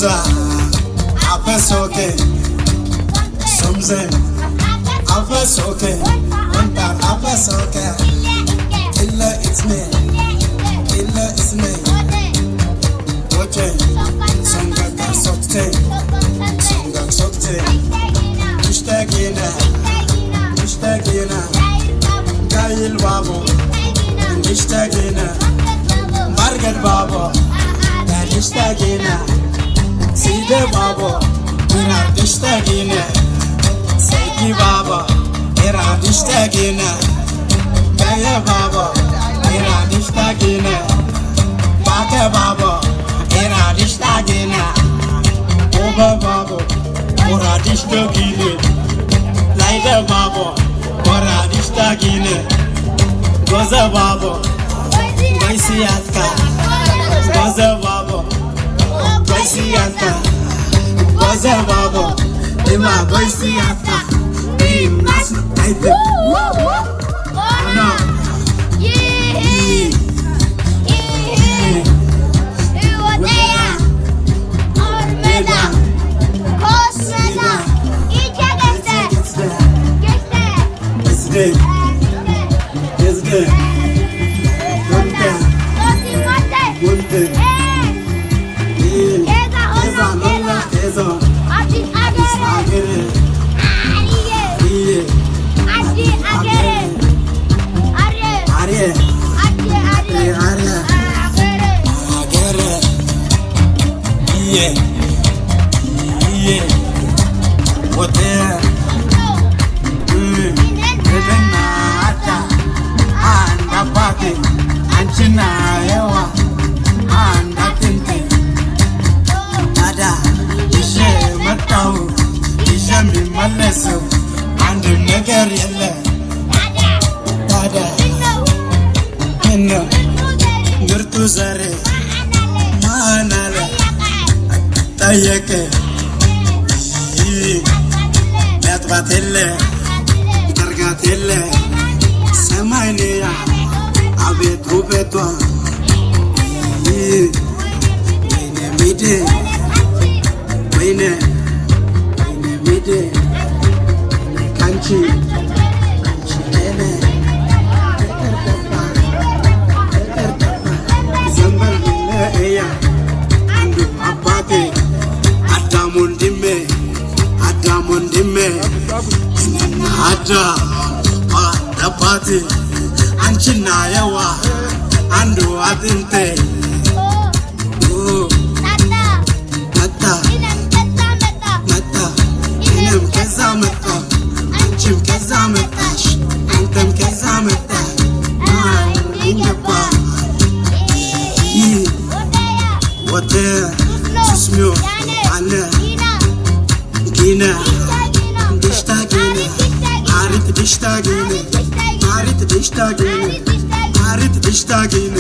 ሱምዛ አፈሶኬ ሱምዘ አፈሶኬ ወንታ አፈሶኬ ኢለ ኢትሜ ኢለ ኢትሜ ወቼ ሶንጋጋ ሶክቴ ሶንጋግ ሶክቴ ምሽተጊነ ምሽተጊነ ጋይል ባቦ እንዲሽተጊነ ማርገድ ባቦ ዳዲሽተጊነ ሲደ ባቦ ኢራዲሽተጊነ ሰጊ ባቦ ኢራዲሽተጊነ ገየ ባቦ ኢራዲሽተጊነ ባከ ባቦ ኢራዲሽተጊነ ኦበ ባቦ ኦራዲሽተጊነ ላይደ ባቦ ኦራዲሽተጊነ ጎዘ ባቦ ጎይሲያትካ ጎዘ ባቦ ጎይሲያትካ ጎዘ ባቦ ኢማ ጎይሲያትካ ኢምናስ አይተ ና አንቺና የዋ አንድ አጥንቴ ታዳ ይዤ መጣሁ ይዤ የሚመለሰው አንድም ነገር የለ ታዳ ምነው ምርጡ ዘሬ ማን አለ ጠየቀ ሚያጥባት የለ ይጠርጋት የለ ሰማይንያ አቤት ውበቷ ወይኔ ሚድ ወይኔ ወይኔ ሚድ ካንቺ አንቺ ለኔ ፍቅር ጠፋ ፍቅር ጠፋ ዘንበል ብለህ አንዱ አባቴ አዳም ወንድሜ አዳም ወንድሜ እኔና አዳም አንድ አባቴ አንቺና የዋ አንዱ አጥንቴ መጣ መጣ እኔም ከዛ መጣ አንቺም ከዛ መጣሽ አንተም ከዛ መጣ ማን ገባ ወደ ሱስሚዮ አነ ጊነ ዲሽታ ጊነ አሪት ዲሽታ ጊነ አሪት ዲሽታ ጊነ አሪት ዲሽታ ጊነ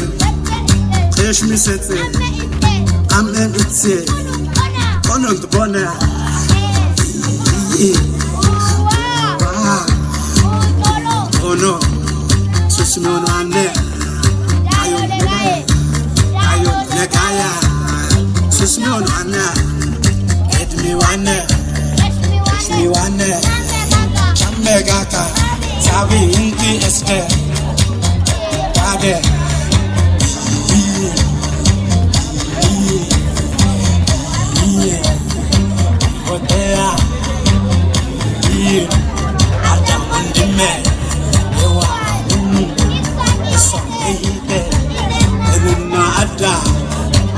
ቄሽ ሚሰጽ አምኤም ኢትሴ ቆኖንት ቦነ ኦኖ ሱስሚዮን አነ አዮ ነጋያ ሱስሚዮን አነ ኤድሚ ዋነ ኤድሚ ዋነ ቻመጋካ ሳቢ ኢንቲ እስደ ታደ ወደያ አዳም ወንድሜ የዋ እሷም እህቴ እኔና አዳ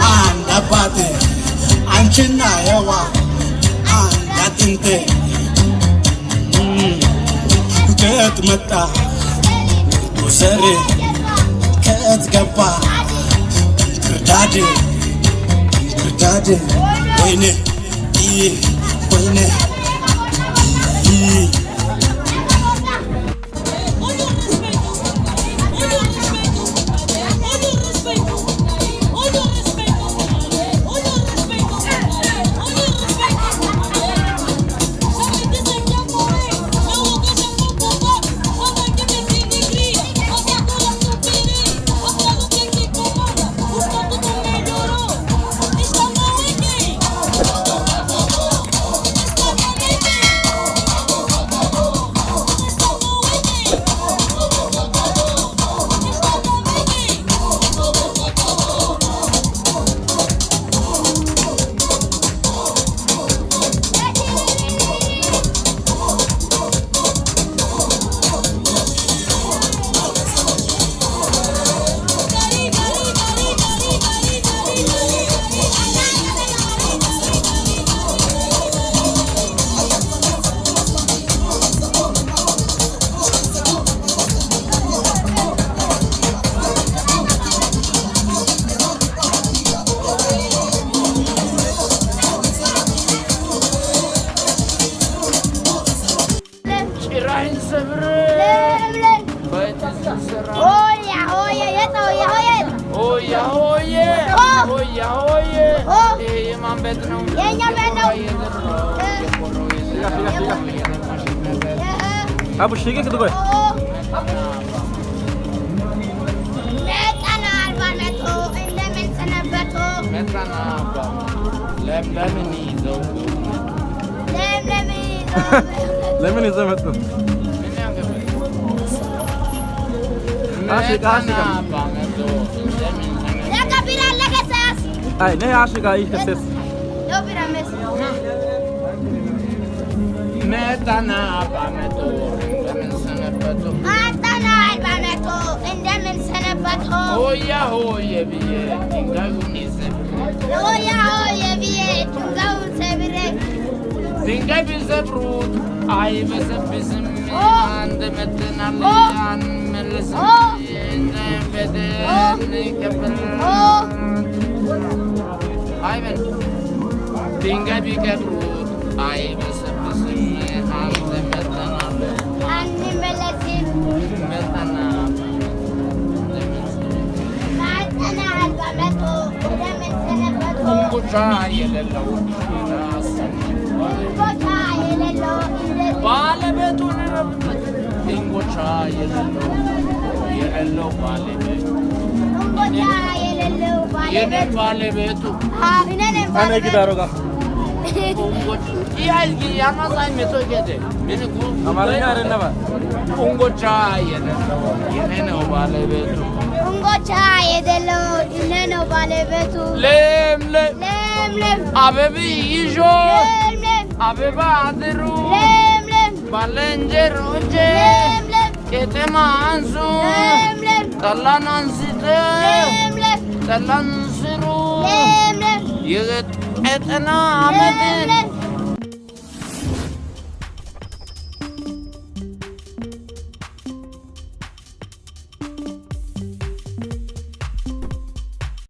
አንድ አባቴ አንቺና የዋ አንድ አጥንቴ ከየት መጣ ዘሬ ከየት ገባ እንክርዳድ እንክርዳድ ወይኔ ወይኔ። Olha o respeito! Olha o respeito! Olha o respeito! Olha o respeito! Olha o respeito! Olha o respeito! Já me dizem que eu morri, meu lugar já foi ocupado. Quando aqui me denigria, mas agora superei. Agora o que que comanda? O estatuto melhorou. Está mal em quem? ሆያ ሆዬ። ኦ። ይሄ የማን ቤት ነው? የእኛ ቤት ነው። የቆሮ የዘራው የለማሽነት። አቡሽ ይገ ቆይ። መጣና 40 መቶ እንደምን ሰነበቱ? መጣና ለምለምን ይዘው ለምለም ለምን ይዘው መጡ? ምን ያገባል? አሽቃ፣ አሽቃ። መጣና 40 መቶ እንደምን ሰነበቱ? ለከቢራ ለከሳስ አይ ነይ አሽቃ ይከሰስ። ዶቢራ መስ። መጣና 40 መቶ እንደምን ሰነበቱ? መጣና 40 መቶ እንደምን ሰነበቱ? ሆያ ሆዬ ብዬ ድንጋዩን ይዘብሬ። ሆያ ሆዬ ብዬ ድንጋዩን ሰብሬ። ድንጋይ ቢሰብሩት አይበሰብስም። አንድ መጥተናል አንመለስም። ቤትን ይከፍል አይበል። ድንጋይ ቢቀብሩት አይበሰብስም። አንድ መጥተናል አንመለስም። መጣና መጣና 40 መቶ እንደምን ሰነበቱ? እንጎቻ የሌለው እንጎቻ የሌለው እንደዚህ ባለቤቱን እንጎቻ የሌለው ባለቤቱ። እንጎቻ የሌለው የኔ ባለቤቱ። ባለቤቱ። አዎ፣ እኔ ነኝ አነ ባለቤቱ። ጊዳሮ ጋር አማርኛ አይደለም። እንጎቻ የሌለው የኔ ነው ባለቤቱ። እንጎቻ የሌለው እኔ ነው ባለቤቱ። ለምለም ለምለም አበብ ይዞ ለምለም አበባ አድሩ ለምለም ባልንጀሮቼ ለምለም ቄጠማ አንሱ ለምለም ጠላን አንስተ ለምለም ጠላን ስሩ ለምለም የቀጠና አመት ለምለም